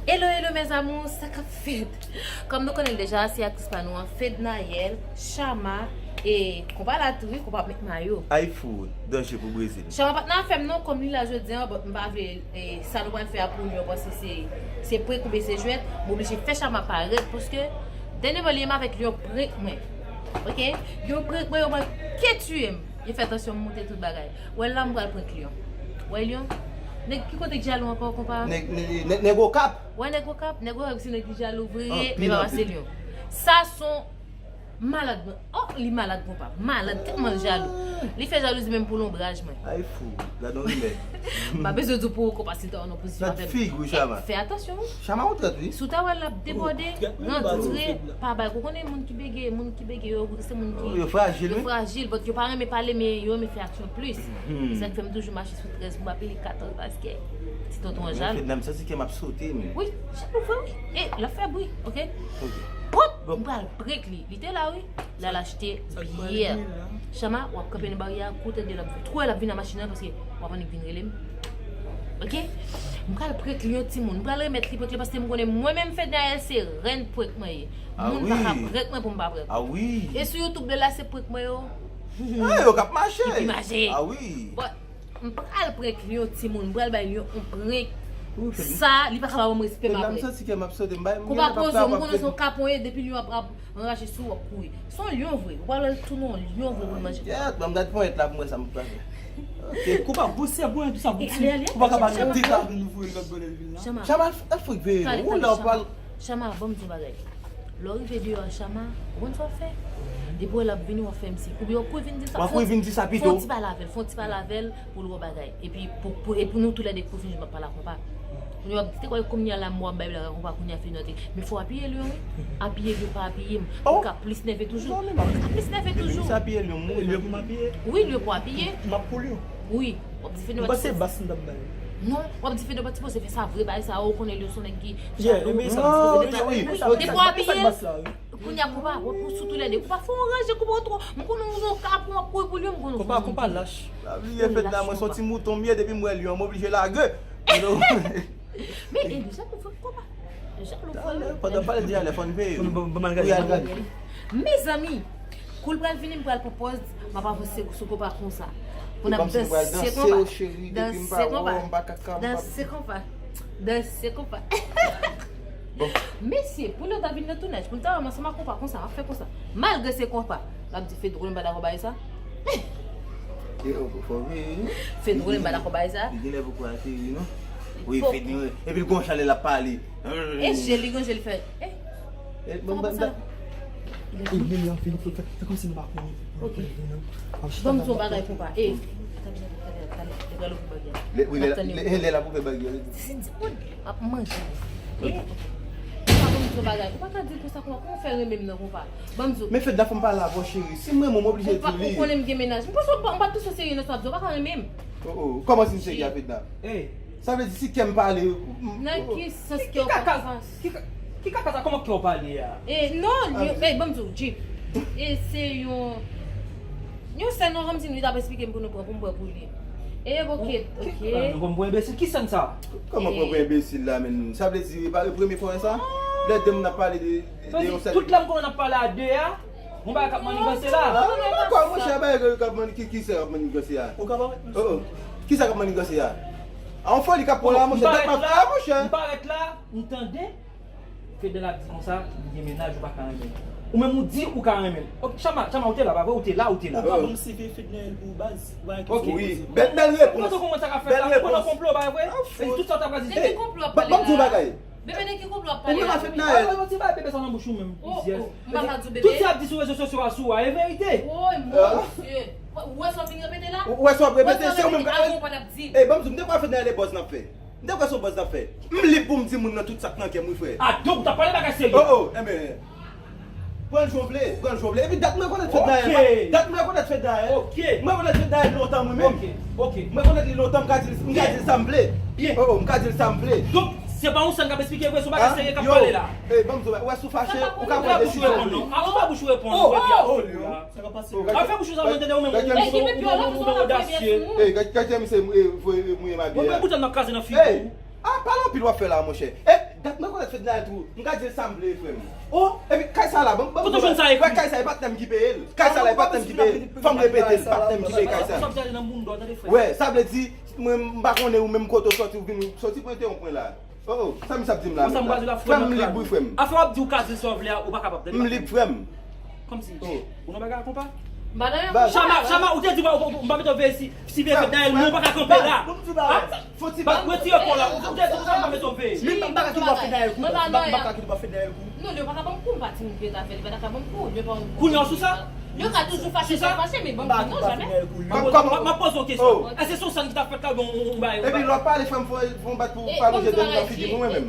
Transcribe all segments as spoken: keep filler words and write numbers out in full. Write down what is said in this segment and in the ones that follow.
Hello, hello, mes amours, sa k ap fèt? Kòm nou konnen l deja, se aktris pa nou an, Fednaelle, Chama, e konpa la tou, wi, konpa met mayo. Ay fou, danje pou Brezil. Chama pa t nan afè m non, kòm li la jodi an, but m pa vle, e, sa nou pral fè a pou Lyon, paske se, se prank oubyen se jwèt, m oblije fè Chama parèt, paske dènyèman li menm avèk Lyon prank mwen. Ok? Lyon prank mwen, yo manke tiye m. Yo fè tansyon m monte tout bagay. Wè la m pral prank Lyon. Wè Lyon? Nèg ki kote k jalou ankò, konpa? Nèg, nèg, nèg, nèg Okap. Wè nèg Okap, nèg Okap se nèg ki jalou vre, men pa pase Lyon. Sa son malad, oh, li malad konpa. Malad, tèlman l jalou. Li fè jalouzi menm pou lonbraj mwen. Ay fou, gade yon rimè. M pa bezwen di w pou ou konpa si l ta wè w nan pozisyon avè m. Gad figi w, Chama. Fè atansyon wi. Chama ou trèt wi. Si w ta wè l ap debòde, rantre, pa bay. Ou konnen moun ki bege, moun ki bege yo, se moun ki, yo frajil, yo frajil, but yo pa renmen pale, men yo renmen fè aksyon plis. Se sa k fè m toujou mache sou trèz pou m pa pile katòz paske ti tonton an jalou. Fedna, m santi kè m ap sote, men. Wi, jalou vre wi. E, l ap fè bri, ok? Ok. Pot! M pral prank li. Li te la wi. L al achte byè. Chama, w ap kanpe nan baryè a, kou tande l ap vin. Twò l ap vin nan machin nan paske w ap annik vin rele m. Ok? M pral prank li yon timoun. M pral remèt li prank li paske m konnen mwen menm Fednaelle se rèn prank mwen ye. Moun pa ka prank mwen pou m pa prank. Ah wi. E sou YouTube de la se prank mwen yo. Ah, yo k ap mache. Epi mache. Ah wi. Bon, m pral prank li yon timoun. M pral bay li yon prank. Sa, li pa ka ba m respè m apre. Konpa poze w, m konnen se yon kapon ye, depi li ap, ap anraje sou w ap kouri. Se yon lyon vre. Ou pral wè l tounen yon lyon vre pou l manje. Yèt, ban m gad ponyèt la pou m wè sa m pral fè. Ok. Konpa, bon, se bon, tout sa, bon, ti. Konpa ka pale. Chama, Chama, al frik veye nou. Ou la, ou pral. Chama, ban m di yon bagay. Lè w rive deyò a, Chama, ou konn sa w ap fè? Depi w wè l ap vini, w ap fè m siy. Oubyen w ap kouri vin di sa. W ap kouri vin di sa pito. Fè yon ti pale avè l, fè yon ti pale avè l pou l wè bagay. Epi pou, pou, e pou nou toulède k pwofite, m ap pale ak konpa. Kounye a w ap di, te kwè kounye a la m w ap bay blaga konpa, kounye a fini note. Men fò w apiye Lyon wi. Apiye Lyon, pa apiye m. Ou ka plis nève toujou. Ou ka plis nève toujou. Depi m sa apiye Lyon, m mouri. Lyon pou m apiye? Wi, Lyon pou apiye. M ap pou Lyon. Wi. W ap di Fedna pa t sipoze. M panse bas m t ap bay. Non, w ap di Fedna pa t sipoze fè sa vre bagay sa, ou konnen Lyon se yon nèg ki jalou. Wi, wi. Depi w apiye l, kounye a konpa, w ap sou toulède. Konpa fè yon ranje, konpa twò. M konnen w se yon kapon, w ap kouri pou Lyon, m konnen w se yon nèg ki lach. Pa bliye Fedna, mwen se yon ti mouton m ye, depi m wè Lyon, m oblije lage. Men, e, li jalou vre, konpa. Jalou vre. Talè, pandan pale di alè, fò n veye. Pou nou ban, ban m al gade. Pou y al gade. Mezanmi, kou l pral vini, m pral pran pòz, m ap avanse sou konpa konsa. Pou n ap danse konpa. Danse konpa. Danse konpa. Danse konpa. Bon. Mesye, pou nou ta vin nan tounaj, pou n ta wè m ansanm ak konpa konsa, m ap fè konsa. Malgre se konpa, l ap di Fedna, m pa dakò bay sa. E, o, fò veye, wi. Fedna, m pa dakò bay sa. Li genlè poko ateri, non? Wi, Fedna, wi. Epi l gon chalè l ap pale. E je li gon je li fè. E, e, bon, bon, sa. E, men, men, fè, fè, fè kòmsi nou pa konnen. Ok. Ban m di yon bagay konpa. E, talè, talè, talè, lè pral ouvri baryè. Lè, wi, lè, lè, lè l ap ouvri baryè. Se di moun ap manje. E, konpa, ban m di yon bagay. Ou pa ka di l konsa, konpa. Kòman w fè renmen m nan, konpa? Ban m di w. Men Fedna, fò m pale avè w, cheri. Si m renmen w, m oblije di w li. Ou konnen m gen mennaj. M panse w pa, m pa t tou serye nan sa w ap di. Ou pa ka renmen m. Oh, oh. Kòman si m serye a, Fedna? Sa vle di si kè m pale, m, nan ki sans kè w pa ka, ki ka, ki kaka sa, kòman kè w pale a? E, non, e, ban m di w, Jeep. E se yon, yon sè non, kòmsi li t ap esplike m pou nou pran, pou m pran pou li. E, ok, ok. Kòman pran pou enbesil? Ki sèn sa? Kòman pran pou enbesil la, men? Sa vle di, e pa premye fwa sa? Lè de moun ap pale de, de, de yon sèn. Tout lè m konnen n ap pale a de a, Gon bagay k ap manniganse la. Ah, men pa kwè, monchè, bagay k ap manni-, ki, ki sa k ap manniganse a? Ou ka parèt, mesye. Oh, oh. Ki sa k ap manniganse a? A, yon foli k ap pran la, monchè, dat m ap fè, monchè. M parèt la, m tande Fedna ap di konsa, li gen mennaj, ou pa ka renmen l. Ou menm ou di ou ka renmen l. Ok, Chama, Chama, ou te la, pa vre? Ou te la, ou te la. Ou ka ban m seve Fednaelle pou baz. Ou pa gen kesyon poze. Bèl, bèl repons. Ou konprann sa k ap fèt la? Ou konprann konplo, pa vre? E tout sa w ta pral di. De ki konplo w ap pale la? Ban m di yon bagay. Bebe, de ki konplo w ap pale la? Ou menm a fèt nan el. Ou ti bay bebe sa nan bouch ou menm. Oh, oh, m pa ka di w bebe. Tout sa y ap di sou rezo sosyo a sou ou a, e verite. Woy, mesye. Ou wè sa w ap vin repete la? Ou wè sa w ap repete, se ou menm k ap di. Ey, ban m di w, m te kwè fèt nan el e buzz n ap fè. M te kwè se yon buzz n ap fè. M lib pou m di moun nan tout sa k nan kè m, wi, frè. A, donk, ou t ap pale bagay serye. Oh, oh, enben. Pran l jan w vle, pran l jan w vle. Epi dat m rekonèt Fednaelle, dat m rekonèt Fednaelle. Ok. M rekonèt Fednaelle lontan mwen menm. Ok, ok. M rekonèt li lontan, m ka di l, m ka di l sa m vle. Byen. Oh, oh, m ka di l sa m vle. Donk, se pa yon sèn k ap esplike vre, se yon bagay serye k ap pale la. Ey, ban m di w, ou wè si w fache, ou ka pran desizyon pou li. Avan pa bouch ou reponn, ou wè byen. Oh, oh, Lyon. Sa k ap pase? Ap fè bouch ou sa mwen tande ou menm, ou odasye. Ey, gad, gad jan misye mouye, mouye, mouye m abye a. Mwen, mwen, bouton nan kraze nan figi ou. Ey, a, pale anpil w ap fè la, monchè. Ey, Dat mwen konèt Fednaelle tou. M ka di l sa m vle, frè m. Oh! Epi kay sa la, ban m, ban m... Kote w jwenn sa ekri? Wè, kay sa, e patnè m ki peye l. Kay sa la, e patnè m ki peye l. Fò m repete l, patnè m ki peye kay sa. Sa w ap chache nan moun dòt, tande, frè. Wè, sa vle di, mwen, m pa konnen ou menm kote w sòti, ou vin sòti pou entèwonp mwen la. Oh, oh, sa misye ap di m la menm la? Frè m, m lib, wi, frè m. Afè w ap di ou ka di l sa w vle a, ou pa kapab, tande. M lib, frè m. Kòmsi. Oh. Ou nan bagay a, konpa? M pa nan yon... Baz. Chama, Chama, ou te di m, ou, ou, m pa mete w veye si, si veye Fednaelle, non, ou pa ka kanpe la. Ban m di w bagay. Fò ti bal. Retire kò w la. Ou te di konsa, m pa mete w veye. Menm m pa ka kite w ap Fednaelle kou, m pa ka kite w ap Fednaelle kou. Non, yo pa ka ban m kou, m pa timoun vye zafè, li pa ta ka ban m kou, yo pa ban m kou. Kounye a sou sa? Yo ka toujou fache, fache, men ban m kou, non, jamè. M ap poze w kesyon. Èske se yon sèn ki t ap fèt la, oubyen yon, yon, yon bagay, yon bagay? Epi lè w ap pale, frè m, fò, fò w bat pou pa lonje dwèt nan figi m, wi, mwen menm.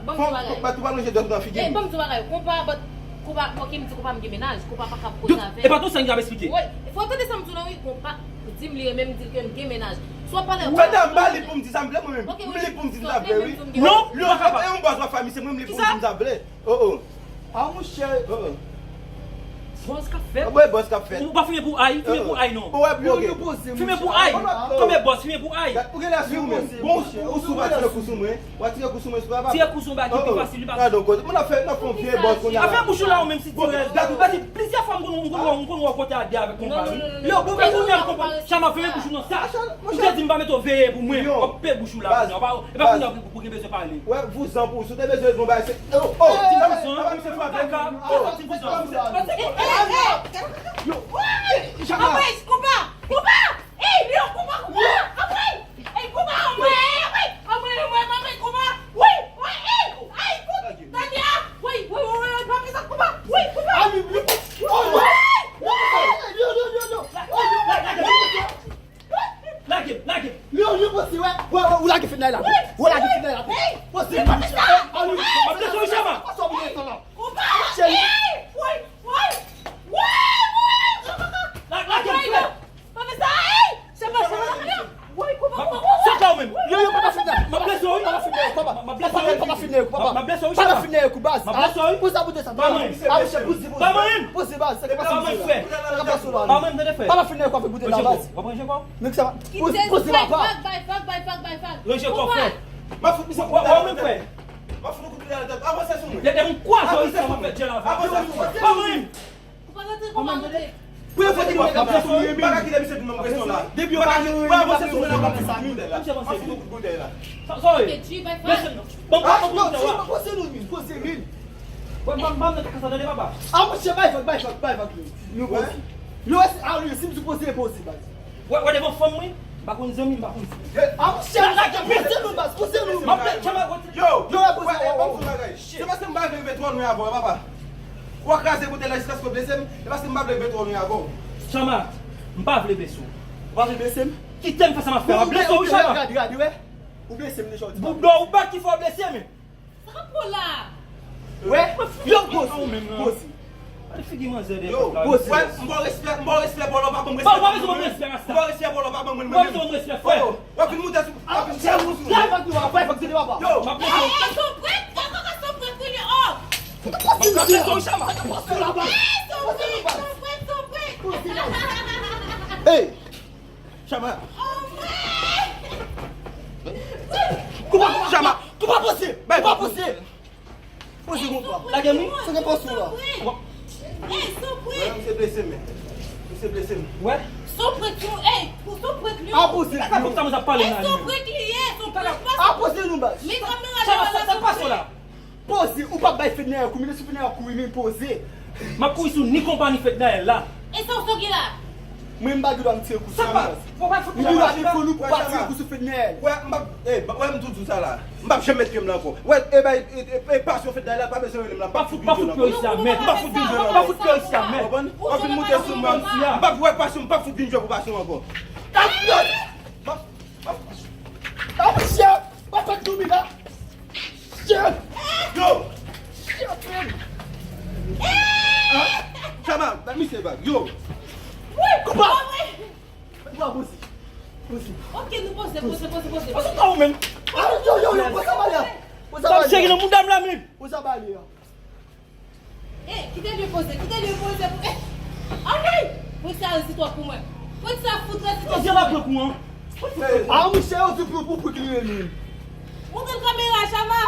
Fò w bat pou pa lonje dwèt nan figi m. Ban m di w bagay, konpa, but, konpa, ok, m di konpa m gen mennaj, konpa pa ka koze avè m. E pa t yon sèn ki t ap esplike. Wi, fò w tande sa m di w la, wi, konpa. Di m li renmen m, di l ke m gen mennaj. Si w ap pale... Fè nan m ba li pou m di sa m vle mwen menm. M li pou m di sa m vle, wi. Non, ou pa kapab. E yon bòs nan fanmi, se mwen m li pou m di sa m vle. Oh, oh. Ah, monchè. Oh, oh. Bòs k ap fèt. Wè, bòs k ap fèt. Ou pa fimen pou ay, fimen pou ay non. Ou wè, bloke. Fimen pou ay. Konbyen bòs, fimen pou ay. Ou gen la sou ou menm. Bon, ou sou, pa tire kou sou mwen. W a tire kou sou mwen, se pa pa. Tire kou sou yon bagay ki pi fasil, li pa... Gadon kote. Moun ap fè, n ap fè yon vye bòs kounye a la. Afè bouch ou la ou menm, si ti rèl. Gad, ou gade plizyè fwa m konn, m konn, m konn wè w kote a de avèk konpa wi. Yo, bon, men kounye a m konprann. Chama, fèmen bouch ou nan sa. Ou te di m pa mete w veye pou mwen. W ap pe bouch ou la kounye a. E pa kounye a pou, pou gen bezwen pale. Wè, vouzan pou ou. Si w te bezwen yon bagay, se, oh, oh, ti vouzan. Ti vouzan. Yo, Chama. Anmwey, konpa, konpa. Ey, yo, konpa, konpa. Anmwey. Ey, konpa, anmwey, anmwey, anmwey, anmwey, anmwey, konpa. Wi, wi, ey, ey, kout, Tania, wi, wi, wi, wi, wi, pa fè sa, konpa, wi, konpa. Wi, wi, wi, wi. Lage, lage. Yo, yo, poze, wè. Wè, wè, ou lage Fednaelle la. Ou lage Fednaelle la. Poze, pa fè sa. Ey, ey, konpa, ey, wi, wi, wi, wi, wi, wi, wi, wi, wi, wi, wi. Pa fè sa, ey! Se pa sa, non. Woy, koupe, koupe, koupe. Sot la ou menm. Yo, yo, papa Fednaelle. M ap blese w, wi. Papa Fednaelle, papa. M ap blese w, wi. Papa Fednaelle, papa. M ap blese w, wi. Papa Fednaelle, kou baz. M ap blese w, wi. Pou sa, pou sa. Pa manyen m. Ah, monchè, poze, poze, poze. Pa manyen m. Poze, baz. Sa k ap pase la. Pa manyen m, frè. Sa k ap pase la. Pa manyen m, tande, frè. Papa Fednaelle, kou ap goute la, baz. W ap ranje kò? Nèg sa va. Poze, poze la, pa. Ranje kò, frè. M ap fout misye kou. Ou menm, frè. M ap fout kout pye nan tèt. Avanse sou mwen. Depi m kwaze w isi, m ap fè djèl avè w. Avanse sou mwen. Pa manyen m. Ou pa rantre kòman ou te. Premye fwa ki mwen ap fè sou li, m pa ka kite misye vin ban m presyon la. Depi yo pa jwenn, avanse sou mwen la, m ap fout kout boutèy la. M ap fout kout boutèy la. Sa, sa w ye? Mesye, ban m, ban m, ban m, poze nou, poze nou. Wè, ban m, ban m nan kaka sa, tande, papa. Ah, monchè, bay vag, bay vag, bay vag, nou. Nou poze. Nou wè si, ah, si m di poze, poze, baz. Wè, wè, devan fanm, wi. M pa konn zanmi, m pa konn zanmi. Ah, monchè, poze nou, baz, poze nou. M ap fè, chama, yo, yo, wè, poze, wè, wè, wè, wè. Se paske m pa vle rive twò lwen avè w, papa. W a kraze boutèy la jiskaske w blese m, e paske m pa vle rive twò lwen avè w. Chama, m pa vle blese w. Ou pa vle blese m? Kite m fè sa m ap fè. M ap blese w, wi, Chama. Gade, gade, wè. Ou blese m deja, w di. Bout dò ou bat ki fè w blese m. Sa k ap pran la? Wè, yo, poze, poze. Gade figi manzè de pèp la, mesye. Wè, m ba w respè, m ba w respè, bòlò, pa ban m respè. Ou pa bezwen ban m respè, rasta. M ba w respè, bòlò, pa ban m, mwen menm. Ou pa bezwen ban m respè, frè. W ap vin moute sou, w ap vin tire sou mwen. Bay vag, bay vag, bay vag, bay vag. Yo. M ap moute. Ey, ey, sopret, kaka sopret, wi, oh. M ap blese w, Chama. Ey, sopret, sopret, sopret. Ey. Chama. Koupa, koupa, Chama. Koupa, poze. Bay, koupa, poze. Poze, koupa. Lage m, wi. Se gen pòs ou la. Ey, sopret. Wè, misye blese m. Misye blese m. Wè. Sopret, ey, sopret, li. A poze. Kaka pou sa mwen ap pale la. Ey, sopret, li ye, sopret. A poze nou, baz. Chama, sa, sa k pase w la? Poze, ou p ap bay Fednaelle kou, mete sou Fednaelle kou, wi, men poze. M ap kouri sou ni konpa ni Fednaelle la. E sa w sot gen la? Mwen, m pa gen dwa m tire kou sou ou, baz. Ou pa fout m gen dwa defann ou pou pa tire kou sou Fednaelle. Wè, m p ap, e, wè, m tou di w sa la. M p ap janm met pye m la ankò. Wè, e, bay, e, e, e, pasyon Fednaelle la, pa bezwen rele m la, m p ap fout vin jwe l ankò. M p ap fout pye w isi a, mèd. M p ap fout vin jwe l ankò. M p ap fout pye w isi a, mèd. Konprann? W ap vin moute sou mwen. M p ap wè pasyon, m p ap fout vin jwe pou pasyon ankò. Pasyon! M ap, m ap, ah, monchè! M ap fè domi la! Shit! Yo! Shit, man! Ah! Chama, bay misye vag. Yo! Wi! Koupa! Koupa, poze. Poze. Ok, nou poze, poze, poze, poze. Poze kò w menm. Ah, yo, yo, yo, poze bale a. Poze bale a. Sa m sere nan mouda m la menm. Poze bale a. Ey, kite l poze, kite l poze pou, ey! Anmwey! Pran sa rezistwa pou mwen. Pran sa fout rezistwa pou mwen. Pran sa fout rezistwa pou mwen. Ah, monchè, yo di pou, pou, pou klire nou. Montre l kamera, Chama.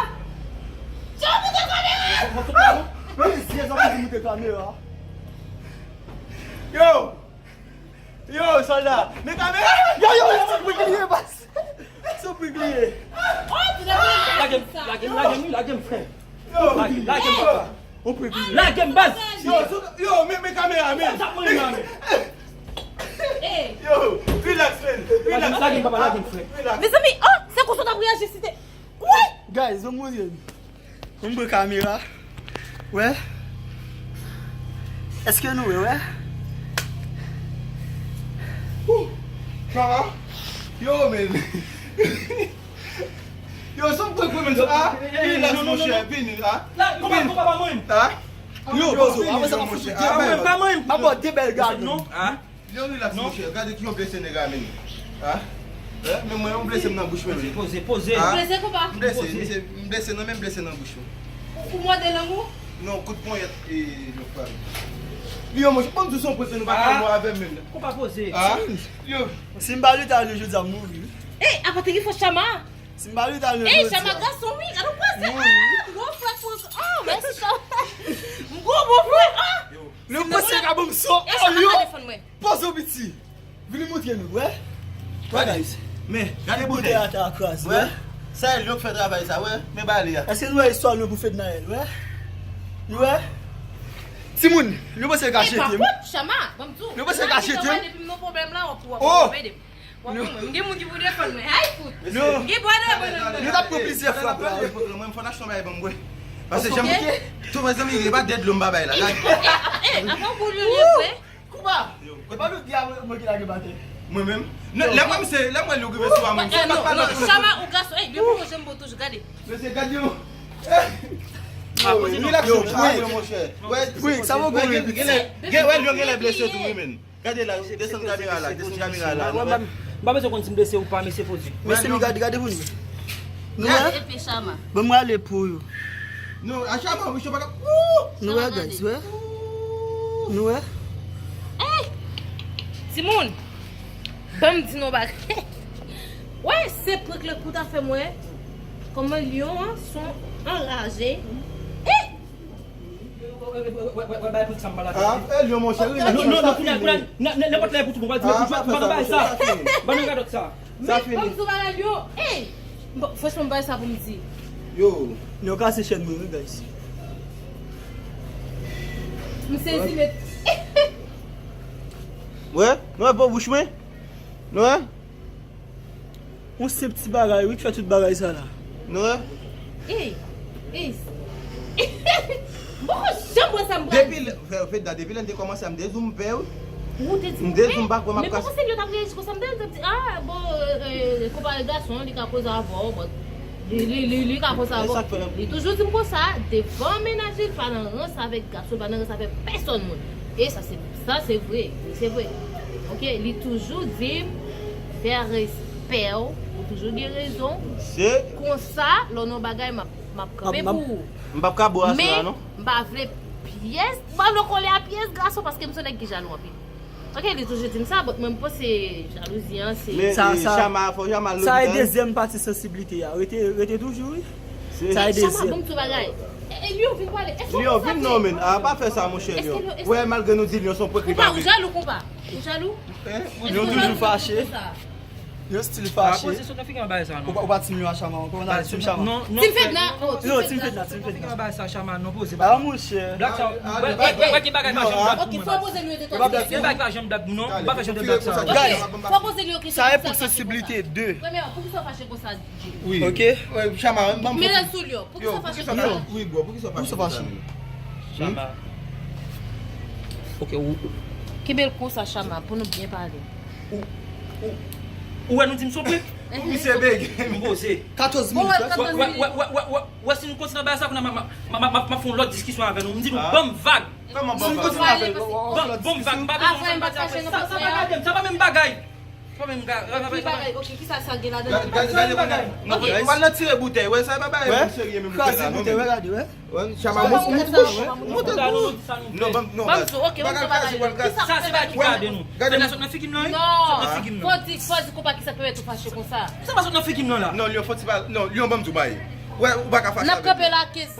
Mwen fout la, non? Mwen zyè zòt pou moute kamera. Yo! Yo, sòlda! Men kamera! Yo, yo, yo, se pou kliye, baz! Se pou kliye! Lage m, lage m, lage m, wi, lage m, frè. Yo! Lage, lage m, papa. Ou pou kliye. Lage m, baz! Yo, sou, yo, men, men kamera, men! Sa mwen la, men! Yo, relax, man! Relax, lage m, papa, lage m, frè. Relax. Mezanmi, oh, se konsa w t ap reyaji si te. Woy! Guys, ban m montre nou. Ban m pran kamera. Wè. Èske nou wè, wè? Ouh! Sa va? Yo, men. Yo, sa m pran kò, men. Ah, relax, monchè, vini, ah. Vini. Ah. Yo, pozo, apre sa, m ap fout ou de bèl. M ap ba w de bèl gade. Ah. Yo, relax, monchè. Gade ki yon blese nèg la, men. Ah? Eh, men mwen, yon blese m nan bouch mwen, men. Poze, poze, poze. Ah? Blese konpa? M blese, misye, m blese nan men, m blese nan bouch mwen. Ou, ou mòde lang ou? Non, kout ponyèt, e, lòt pa. Yo, monchè, ban m di w se yon pwofesyon, nou pa ka mò avè m menm. Konpa poze. Ah? Yo. Si m pa lite a jodi a, m mouri. Ey, apa te gen fòs Chama? Si m pa lite a jodi a. Ey, Chama gason, wi, gade w pase. M mouri. Ah, gwo frè pou, ah, mèsi, Chama. M gwo, gwo frè, ah. Yo, pase ka ban m so. Ey, Chama, pa defann mwen. Poze w piti. Vini montre nou, wè. Wè, guys. Men, gade boutèy. Boutèy atè a kraze, wè. Sa e Lyon k fè travay sa, wè. Men bale a. Èske nou wè istwa Lyon pou Fednaelle, wè? Nou wè? Timoun, Lyon panse l ka jete m. Ey, pa kont, Chama, ban m di w. Lyon panse l ka jete m. Depi m nan pwoblèm la, w ap, w ap ede m. W ap pran mwen. M gen moun ki pou defann mwen. Ay, fout. M gen bwa de bann. Lyon t ap pran plizyè frap la. Mwen, m fò n achte yon bagay ban m bwè. Paske jan m tou mezanmi, e pa dèdlo m pa bay la. Ey, ey, ey, avan boul yo, yo vre. Kouba! E pa nou di a mwen ki lage batè. Mwen menm? Non, lè mwen se, lè mwen li rive sou a mwen, se pa pa nan. Chama ou gason, ey, depi mwen janm bon toujou, gade. Mesye, gade yo. Yo, relax, yo, yo, monchè. Wi, sa va gwo, wi. Gen, gen, wè, yo gen lè blese tou, wi, men. Gade la, desann kamera la, desann kamera la, nou wè. M pa bezwen konn si m blese ou pa, mesye poze. Mesye, mi gade, gade pou nou. Nou wè? Epe Chama. Ban m rale pou yo. Non, a Chama, wi, Chama ka. Nou wè, guys, wè? Nou wè? Ey! Timoun, ban m di nou bagay. Wè, se prank la pou ta fè mwen. Kòman Lyon an son anraje. Ey! Ah, eh, Lyon, monchè, relax. Non, non, non, kounye a, kounye a, n-, n-, nenpòt lè pou tou, mwen pa di, mwen pa bay sa. Ban nou radòt sa. Sa fini. Ban m di w bagay, Lyon. Ey! Bon, franchman, m pa sa pou m di. Yo. Lyon kase chèn mwen, wi, guys. M sezi nèt. Wè, nou wè bò bouch mwen? Nou wè? Yon senp ti bagay, wi, k fè tout bagay sa la. Nou wè? Ey, ey. M poko janm wè sa m pral di. Depi lè, Fe-, Fedna, depi lè n te kòmanse a, m te di w m pè, wi. Ou te di m pè? M te di w m pa kwè m ap kase. Men m pa panse l yo t ap reyaji konsa, m te di, ah, bon, euh, euh, konpare gason, li ka koze avè w, bon. Li, li, li, li ka konsa, bon. Li toujou di m konsa, devan mennaj li, li pa nan rans avèk gason, li pa nan rans avèk pèsonn moun. E sa se, sa se vre, wi, se vre. Ok, li toujou di m, fè respè w, ou toujou gen rezon. Konsa, lè w nan yon bagay, m ap, m ap kanpe pou ou. M p ap ka bo asou la, non. Men, m pa vle pyès, m pa vle kole a pyès gason, paske m se yon nèg ki jalou anpil. Ok, li toujou di m sa, but mwen, m panse jalouzi an, se. Men, sa, eh, sa, Chama, fò Chama sa e dezyèm pati sansiblite a. Rete, rete toujou, wi. Sa e dezyèm. Chama, bon, m di w bagay. E, e, Lyon, vin pale. Lyon, vin non, men. Ah, pa fè sa, monchè, Lyon. Wè, malgre nou di Lyon se yon prank, li pa vle. Ou jalou, konpa? Ou jalou? Lyon toujou fache. Yo stil fache. Poze sot nan figi an bagay sa, non. Ou pa, ou pa Team Lyon a Chama ankò, ou nan Team Chama. Non, non, Team Fedna, oh, Team Fedna. Team Fedna, Team Fedna. Figi an bagay sa, Chama, non, poze. Ah, monchè. Black sa, wè, wè, wè, wè ki bagay pa janm black pou mwen. Ok, fò poze nou de twa kesyon. Gen bagay pa janm black, non, m pa fè jan de black sa. Guys, fò poze nou kesyon. Sa e pou sansiblite de. Premyèman, poukisa w fache konsa, Jay? Wi. Ok. Wè, Chama, ban m. Mete l sou Lyon. Poukisa w fache konsa? Wi, bro, poukisa w fache konsa? Chama. Ok, ou. Kenbe l konsa, Chama, pou nou byen pale. Ou, ou, ou wè nou di m sou prank? Ou misye bege. M poze. Katòz minit, wè. Wè, wè, wè, wè, wè, wè, si nou kontinye bagay sa, kounye a m, m, m, m, m ap fè yon lòt diskisyon avè nou. M di nou, ban m vag. Kòman ban m vag? Ban, ban m vag. M pa bezwen konn pati apre. Sa, sa pa gade m, sa pa menm bagay. Sa pa menm bagay. Ki bagay? Ok, kisa sa gen ladan? Gade, gade, gade kounye a. Ou al nan tire boutèy, wè, sa pa bagay serye menm. Kraze boutèy, wè, gade, wè. Wè, Chama, monte, monte, monte, monte. Non, ban m, non, baz. Bagay kraze, wè, kraze. Sa se pa ki gade nou. Fè la sot nan figi m nan, wi. Sot nan figi m nan. Fò di, fò di konpa kisa k pèmèt ou fache konsa. Sa pa sot nan figi m nan la. Non, Lyon, fò ti pa, non, Lyon, ban m di w bagay. Wè, ou pa ka fache avè m. N ap kanpe la, kenz.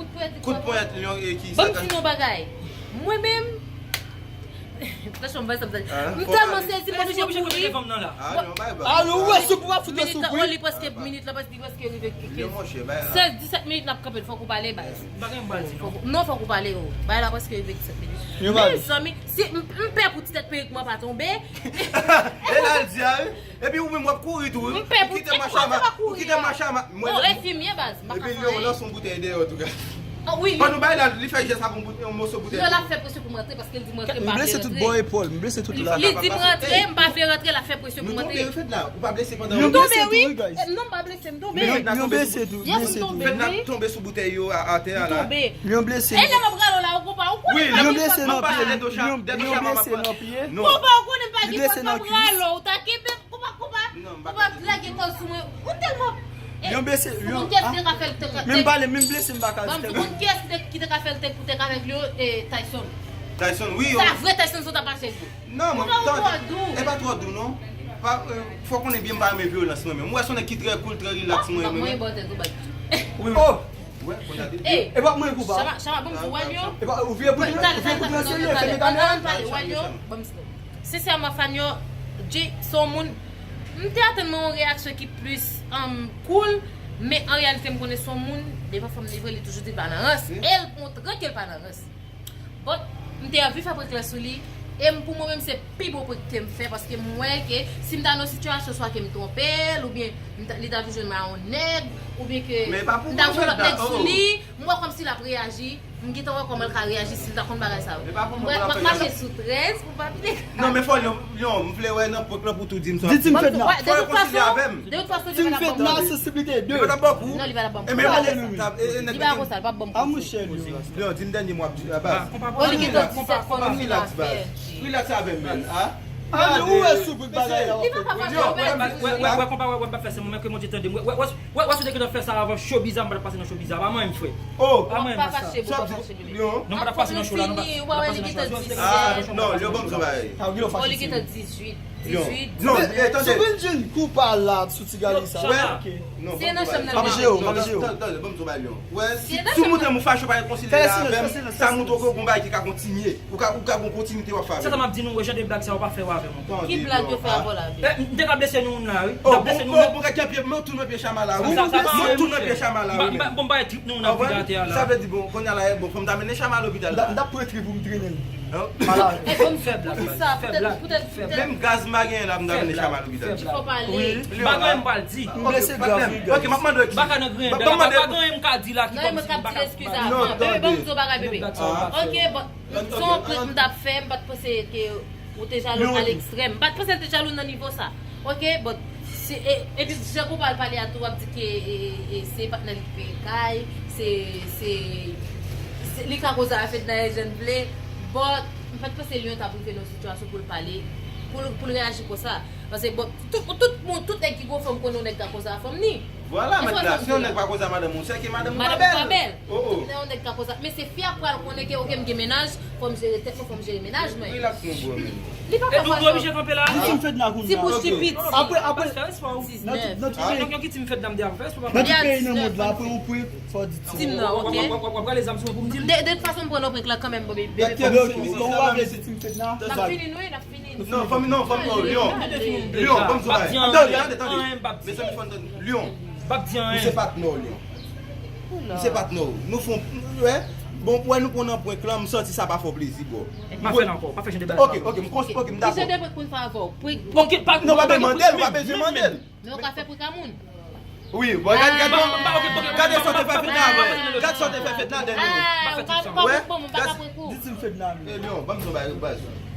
kout ponyèt li. Kout ponyèt li, e ki sa? Ban m di nou bagay. Mwen menm, franchman, m pa sa m sa. M tèlman sezi, m oblije kouri. Ah, non, bay, bay. Ah, non, wè, sou pou w ap fout sou pri. Minit la, li prèske, minit la, prèske, li prèske rive. Sèz, disèt minit, n ap kanpe, fòk ou pale, baz. Non, fòk ou pale, o. Bagay la prèske rive disèt minit. Mezanmi, si m, m pè pou ti tèt perik mwen pa tonbe. E la, l di a, wi. Epi ou menm w ap kouri tou, wi. M pè pou ti tèt mwen pa kouri. Ou kite machama, mwen. Non, enfimye, baz. Epi Leon lanse yon boutèy deyò, tou ka. Ah, wi, ban nou bay la, li fè jès ak yon bout-, yon moso boutèy. Non, l ap fè presyon pou m rantre, paske l di m rantre, m pa vle rantre. M blese tout bò epòl, m blese tout la. Li di m rantre, m pa vle rantre, l ap fè presyon pou m rantre. Nou tonbe, Fedna. Ou pa blese pandan... M tonbe, wi. Non, m pa blese, m tonbe. Leon blese tou, blese tou. Fedna tonbe sou boutèy yo a, atè a la. M tonbe. Leon blese. E lè m ap rale w la, ou konpa, ou konnen m pa gen fòs. Leon blese nan pye. Leon blese nan pye. Konpa, ou konnen m pa gen fòs, m ap rale w, ou ta kenbe. Konpa, konpa, konpa lage kò sou mwen. Ou tèlman... Leon blese, Leon, ah. Men m pale, men m blese, m pa ka di tèk. Ban m di, konn kiyès ki te, ki te ka fè l tèk pou tèk avèk Leon, e, Tyson. Tyson, wi, yo. Sa vre Tyson sot ap mache vre. Non, mwen, tande, e pa twò dou, non. Pa, e, fò konnen byen m pa renmen vyolans, mwen menm. Ou wè se yon nèg ki trè cool, trè relax, mwen menm. Mwen bò tèt ou bay. Wi, wi. Oh! Wè, kounye a te di. E pa mwen koupa. Chama, Chama, ban m di, wè, Leon. E pa, ou vye pou, ou vye pou transe, fè meganèl. Wè, Leon, ban m di. Sensèman, Fanyo, Jay se yon moun, m te atann mwen yon reyaksyon ki plis, um, cool, men an reyalite m konnen se yon moun, devan fanm li vre, li toujou di l pa nan rans. E l montre ke l pa nan rans. But, m te anvi fè prank la sou li, e m, pou mwen menm, se pi bon prank ke m fè, paske m wè ke si m ta nan yon sitiyasyon, swa ke m twonpe l, oubyen m ta, li ta vin jwenn mwen a yon nèg, oubyen ke m ta jwenn lòt nèg sou li, m wè kòmsi l ap reyaji. M gentan wè kòman l ka reyaji si l ta konn bagay sa yo. M ap mache sou trèz pou m pa pile. Non, men fò Leon, Leon, m vle wè nan prank lan pou tou di m sa. Di Team Fedna. Fò yo konsile avè m. De tout fason, Team Fedna, sansiblite de. Li pa t ap ban kou. Non, li pa t ap ban kou. Li pa konsa, li pa t ap ban kou. A monchè, Leon. Leon, di m dènye mo w ap di a, baz. Oh, li gentan disèt fò nou relax, baz. Relax avè m, man. Ah, men ou wè sou prank bagay la w ap fè. Li pa ka fache. Wè, wè, konpa, wè, wè, m p ap fè se mwen menm ke Bondye tande m. Wè, wè, wè, wè, si w te gentan fè sa avan show biza, m pa t ap pase nan show biza. Pa manyen m, frè. Oh. Pa manyen m, masa. Leon, non, pa t ap pase nan show la, non, pa t ap pase nan show la. Ah, non, Leon, ban m di yon bagay. Oh, li gentan dizuit. Dizuit. Non, eh, tande. Sou Benjin kou pa la, sou ti gari sa. Wè. Se nan chanm nan. M ap jere w, m ap jere w. Tande, tande, ban m di yon bagay, Leon. Wè, si, si w montre m ou fache, ou pa rekonsile avè m, sa montre ke w gon bagay ki ka kontinye. Ou ka, ou ka gon kontinite w ap fè avè m. Se sa m ap di nou, jan de blag sa yo pa fè yo avè m ankò. Ki blag yo fè avè w la, Big? Eh, m te ka blese nou moun la, wi. M ta blese nou moun la. Bon, bon, bon, kèk pye, mwen tou nan pye Chama la, wi. Mwen tou nan pye Chama la, wi. M pa, m pa, m pa bay trip nou nan figi atè a la. Sa vle di, bon, kounye a la, bon, fò m ta mennen Chama lopital la. M t ap pran trip pou m trennen l. Malad. Fè blag, fè blag, fè blag. Menm gaz m pa genyen la, m ta mennen Chama lopital. Fò pale. M pa gen anyen m pral di. M blese grav, wi, guys. Ok, m ap mande w eskiz. M pa ka nan griyen bèl la, m pa gen anyen m ka di la ki kòmsi m pa ka di. Bebe, ban m di w bagay, bebe. Ok, bon. Se yon prank m t ap fè, m pa t panse ke ou te jalou a lekstrèm. M pa t panse l te jalou nan nivo sa. Ok, but, se, e, epi jan konpa l pale a tou, w ap di ke, e, e, se patnè li ki peye kay, se, se, se, li ka koze a Fedna e jan l vle, but, m pa t panse Leon t ap rive nan yon sitiyasyon pou l pale, pou l, pou l reyaji konsa. Paske, bon, tout, tout moun, tout nèg ki gon fanm konnen yon nèg ka koze a fanm ni. Vwala, mèt la, si yon nèg pa koze a madanm ou, se ke madanm ou pa bèl. Madanm ou pa bèl. Oh, oh. Lè yon nèg ka koze a, men se fi a pral konnen ke, ok, m gen mennaj, fò m jere tèt mwen, fò m jere mennaj mwen. Relax, mon bro, men. Li pa ka fè sa. Di Team Fedna kounye a. Ti bouch li piti. Apre, apre, nan tout, nan tout peyi, nan tout peyi nan mond la, apre yon prank, fò di Team. Team nan, ok. W ap rale zam sou mwen pou m di l. De, de tout fason, m pran nan prank la kanmenm, bon, bebe. Bon, w ap vle di Team Fedna. N ap fini, nou, n ap Non, fanmi, non, fanmi, non, Leon. Leon, ban m di w bagay. Tande, tande, tande. Mezanmi, fò n tande. Leon. M se patnè w, Leon. M se patnè w. Nou fon, wè. Bon, wè, nou pran nan prank lan, m santi sa pa fè w plezi, bro. M pa fè l ankò, pa fè jan de bagay. Ok, ok, m kons-, ok, m dakò. Ki jan de prank pou n fè avè w? Prank, ok, pa, non, pa bezwen mande l, pa bezwen mande l. Men w ka fè prank a moun. Wi, bon, gade, gade, gade sa w te fè Fedna avè. Gade sa w te fè Fedna dènye. Ah, ou pa, ou pa bon, ou pa ka pran kou. Di Team Fedna, men. Eh, Leon, ban m di w bagay, baz.